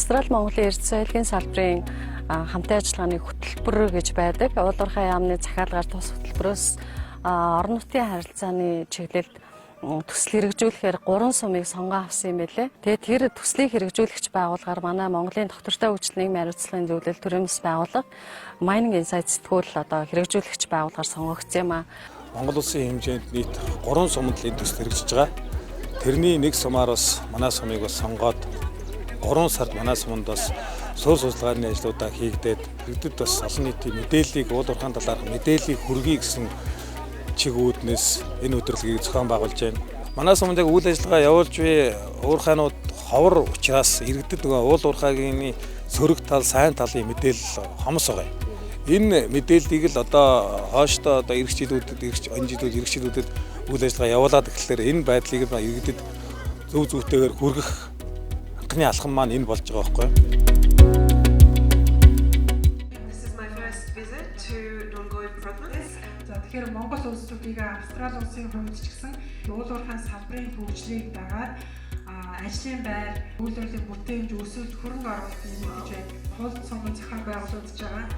Австрали Монголын эрдэс соёлын салбарын хамтын ажиллагааны хөтөлбөр гэж байдаг. Уул уурхай яамны захиалгаар тус хөтөлбөрөөс орон нутгийн харилцааны чиглэлд төсөл хэрэгжүүлэхээр 3 сумыг сонгон авсан юм байлээ. Тэгээд тэр төслийг хэрэгжүүлэгч байгууллагаар манай Монголын доктортой хөгжил нийгмийн хариуцлагын зөвлөл төрийн бас байгууллага Mining Insight сэтгүүл одоо хэрэгжүүлэгч байгууллагаар сонгогдсон юм аа. Монгол улсын хэмжээнд нийт 3 суманд л энэ төсөл хэрэгжиж байгаа. Тэрний нэг сумаар бас манай сумыг бас сонгоод 3 сард манай суманд бас суурь судалгааны ажлуудаа хийгдээд иргэдэд бас олон нийтийн мэдээллийг уул уурхайн талаарх мэдээллийг хүргэе гэсэн чиг үүднээс энэ удирдлагыг зохион байгуулж байна. Манай суманд яг үйл ажиллагаа явуулж буй уурхайнууд ховор учраас иргэдэд нөгөө уул уурхайгийн сөрөг тал, сайн талын мэдээлэл хомос байгаа юм. Энэ мэдээллийг л одоо хоошдоо одоо ирэх жилүүдэд, ирэх он жилүүд, ирэх жилүүдэд үйл ажиллагаа явуулаад эхлэхээр энэ байдлыг иргэдэд зөв зөвтэйгээр хүргэх анхны алхам маань энэ болж байгаа байхгүй юу? This is my first visit to Nongoi province. За тэгэхээр Монгол улс төдийгөө Австрали улсын хувьд ч гэсэн уул уурхайн салбарын хөгжлийг дагаад ажлын байр, үйлдвэрлэлийн бүтээмж, өсөлт, хөрөнгө оруулалт нэмэгдэж байна. Хууль сумын зохион байгуулагдаж байгаа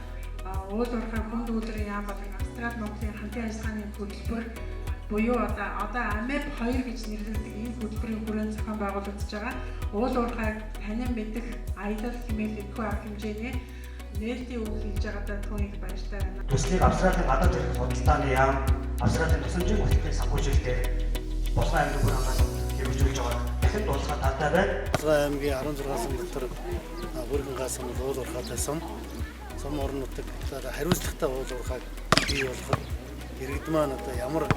уул уурхай хүнд үйлдвэрийн яам болон Австрали Монголын хамтын ажиллагааны хөтөлбөр буюу одоо AMEP 2 гэж нэрлэгддэг энэ хөтөлбөрийн хүрээнд зохион байгуулагдаж байгаа уул уурхайг танин мэдэх аялал хэмээх энэхүү арга хэмжээний нээлтийн үг хэлж байгаадаа тун их баяртай байна. Төслийг Австралийн гадаад эрх худалдааны яам Австралийн тусламжийн хөтөлбөрийн санхүүжилтээр Булган аймгийн бүрэн хэрэгжүүлж байгаа. Дахин дуулахад талтай байна. Булган аймгийн 16 сум дотор Бүрхэнгаа сум уул уурхайтай сум сум орон нутаг хариуцлагатай уул уурхайг бий болгоход иргэд маань одоо ямар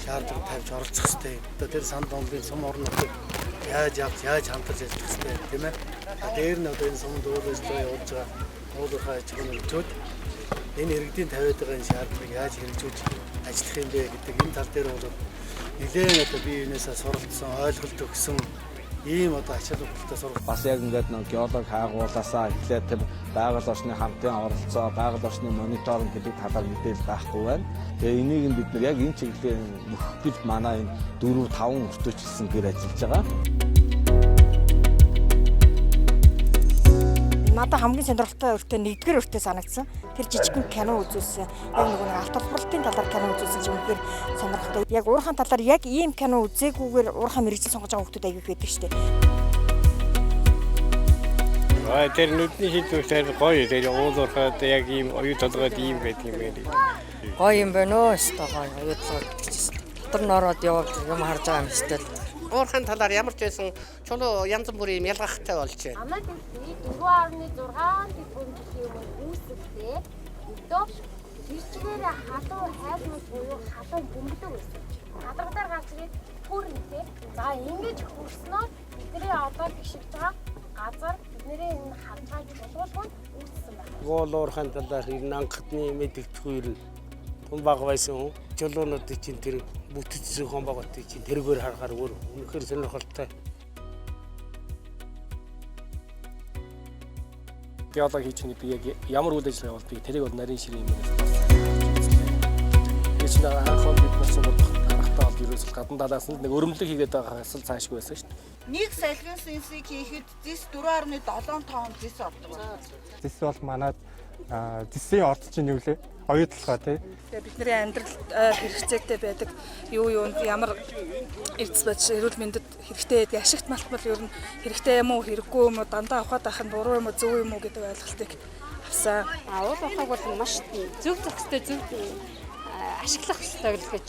шаардлага тавьж оролцох ёстой. Одоо тэр санд домбын сум орон нутаг яаж авч яаж хамтарч ажиллах ёстой, тийм ээ. Дээр нь одоо энэ сумд уул ажиллагаа явуулж байгаа уул уурхай аж ахуйн нэгжүүд энэ иргэдийн тавиад байгаа энэ шаардлагыг яаж хэрэгжүүлж ажиллах юм бэ гэдэг энэ тал дээр бол нэлээд одоо бие биенээсээ суралцсан, ойлголт өгсөн ийм одоо ачаал бүгдтэй сургалт. Бас яг ингээд нэг геолог хайгууласаа эхлээд тэр байгаль орчны хамтын оролцоо, байгаль орчны мониторинг гэдэг талаар мэдээлэл байхгүй байна. Тэгээ энийг нь бид нар яг энэ чиглэлийн мөхөх гэж манай энэ 4 5 өртөөчилсөн гэр ажиллаж байгаа. Надад хамгийн сонирхолтой өртөө нэгдүгээр өртөө санагдсан. Тэр жижигхэн кино үзүүлсэн. Яг нөгөө нэг алт холборлтын талаар кино үзүүлсэн чинь үнэхээр сонирхолтой. Яг уурхайн талаар яг ийм кино үзээгүйгээр уурхайн мэргэжил сонгож байгаа хүмүүс аягүй байдаг шүү дээ. Тэр нүдний шийдвэрээр гоё. Тэр уул уурхайд яг ийм оюу толгойд ийм байдаг юм байна. Гоё юм байна өө, өстой гоё оюу толгой гэдэг чинь. Дотор нь ороод яваад юм харж байгаа юм шүү дээ. Уурхайн талаар ямар ч байсан чулуу янз бүрийн юм ялгахтай болж байна. Амад дэлхий 4.6 тэрбум жилийн өмнө үүсэлтэй. Өдөө тэр чигээрээ халуун хайлмал буюу халуун бөмбөлөг байсан. Гадаргаар гарч ирээд хүрнэтэй. За ингэж хөрснөөр бидний одоо гიშгэж байгаа газар бидний энэ харж байгаа чулуулгууд үүссэн байна. Уул уурхайн талаар ер нь анхны мэдэгдэхүй ер нь тун бага байсан хүн. Чулуунуудыг чинь тэр бүтэц зохион байгуулалтыг чинь тэргээр харахаар өөр үнэхээр сонирхолтой. Геолог хийж гэдэг яг ямар үйл ажиллагаа явуулдгийг тэрийг бол нарийн ширээ юм байна. Тэр чинь анх бол бид нар чинь харахтаа бол ерөөсөл гадна талаас нь нэг өрөмлөг хийгээд байгаагаас л цаашгүй байсан шүү дээ. Нэг салхин сэнсийг хийхэд зэс 4.7 тонн зэс ордог. Зэс бол манай зэсийн орд чинь юу лээ? Оюу толгой тий. Тэгээ бидний амьдралд хэрэгцээтэй байдаг юу юунд ямар эрдэс байж эрүүл мэндэд хэрэгтэй байдаг ашигт малтмал ер нь хэрэгтэй юм уу хэрэггүй юм уу дандаа авахад байх нь буруу юм уу зөв юм уу гэдэг ойлголтыг авсан. Уул уурхайг бол маш зөв зохистой зөв ашиглах ёстой гэж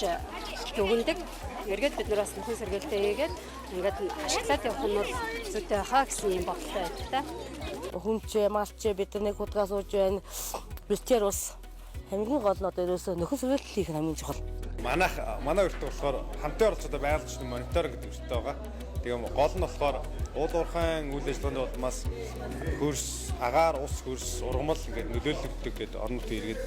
дүгнэдэг. Эргээд бид нараас нөхөн сэргээлтээ хийгээд ингээд ашиглаад явах нь бол зүйтэй байхаа гэсэн юм бодолтой байдаг та. Хүнчээ, малчээ бид нар нэг худгаа сууж байна. Бэлчээр ус хамгийн гол нь одоо ерөөсөө нөхөн сэргээлт хийх нь хамгийн чухал. Манай өртөө болохоор хамтын оролцоотой байгаль орчны мониторинг гэдэг өртөө байгаа. Тэгээ гол нь болохоор уул уурхайн үйл ажиллагааны улмаас хөрс, агаар, ус хөрс, ургамал ингээд нөлөөлөгддөг гэдэг орон нутгийн иргэд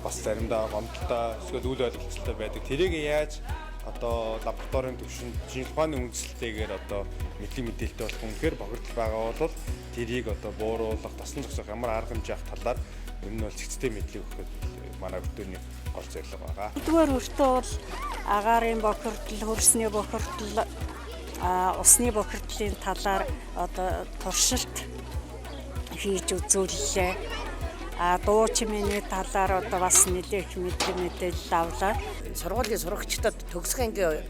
бас заримдаа гомдолтой эсвэл үл ойлголцолтой байдаг. Тэрийг яаж одоо лабораторийн түвшинд шинжилгээ ухааны үндэслэлтэйгээр одоо мэдлэг мэдээлэлтэй болох үнэхээр бохирдол байгаа бол тэрийг одоо бууруулах, тосон зогсоох ямар арга хэмжээ авах талаар энэ нь бол цэгцтэй мэдлэг өгөхөд манай өртөөний гол зорилго байгаа. Нэгдүгээр өртөө бол агаарын бохирдол, хөрсний бохирдол, усны бохирдлын талаар одоо туршилт хийж үзүүллээ. А дуу чимээний талаар одоо бас нэлээх мэдээлэл авлаа. Сургуулийн сурагчдад төгсөх ангийн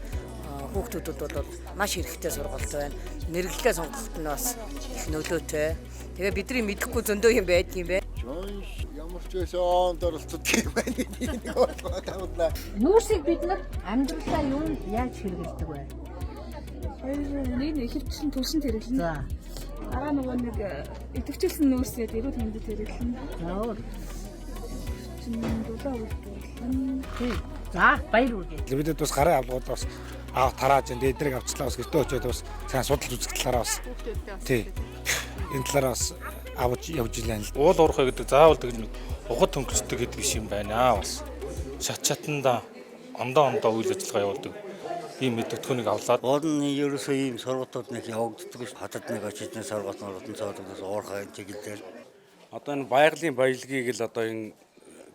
хүүхдүүдэд бол маш хэрэгтэй сургалт байна. Мэргэжлээ сонгоход нь бас их нөлөөтэй. Тэгээ бидний мэдэхгүй зөндөө юм байдаг юм байна. Ямар ч байсан онд оролцдог юм байна гэдэг нэг бодлоо. Нүүрсийг бид нар амьдралдаа юунд яаж хэрэглэдэг вэ? Хоёр нэг нь ихэвчлэн түлшинд хэрэглэнэ. За. Дараа нөгөө нэг идэвхжүүлсэн нүүрсээд эрүүл мэндэд хэрэглэнэ. За өөр. Чин дулаа үйлдвэрлэн. Тий. За баяр хүргэе. Бидэд бас гарын авлагууд бас аав тарааж энэ эдрийг авчлаа бас гэртээ очиод бас сайн судалж үзэх талаараа бас тий. Энэ талаараа бас авч явж илээ л. Уул уурхай гэдэг заавал тэгж нэг ухад хөнгөцдөг гэдэг биш юм байна бас. Шат шатанда ондоо ондоо үйл ажиллагаа явуулдаг. Ийм мэдгэдэггүйнийг авлаад. Уул нь ерөөсөө ийм сургалтууд нэг явагддаг ш. Хотод нэг очиж нэг сургалт мургалтын цоодогдос уурхай чиглэлээр. Одоо энэ байгалийн баялагийг л одоо энэ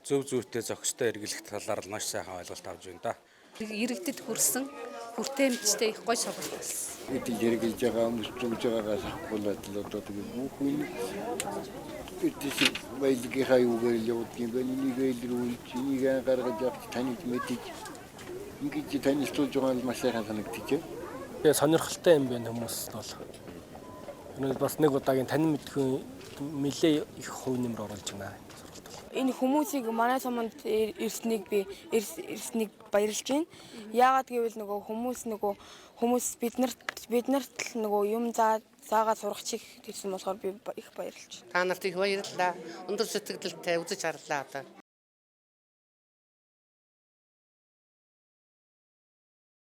зөв зүйтэй зохистой эргэлэх талаар л маш сайхан ойлголт авч байна да. Иргэдэд хүрсэн хүртээмжтэй их гой сургалт болсон. Эдийг хэрэгжилж байгаа хүмүүс зүгж байгаагаас авахгүй л одоо тэгээд бүх үе эдис баялагийнхаа юугаар л явуулдаг юм байна. Энийг илрүүлж, энийг гаргаж авч таньж мэдэж ингэж танилцуулж байгаа нь маш сайхан санагдчихэв. Тэгээ сонирхолтой юм байна хүмүүс бол. Энэ бас нэг удаагийн танин мэдхүйн нэлээ их хувь нэмэр оруулж байна. Энэ хүмүүсийг манай суманд ирснийг би ирснийг баярлж байна. Яагаад гэвэл нөгөө хүмүүс нөгөө хүмүүс биднэрт л нөгөө юм заагаа сургачих гэсэн болохоор би их баярлж байна. Та нарт их баярлалаа. Өндөр сэтгэлдэлтэй үзэж харлаа одоо.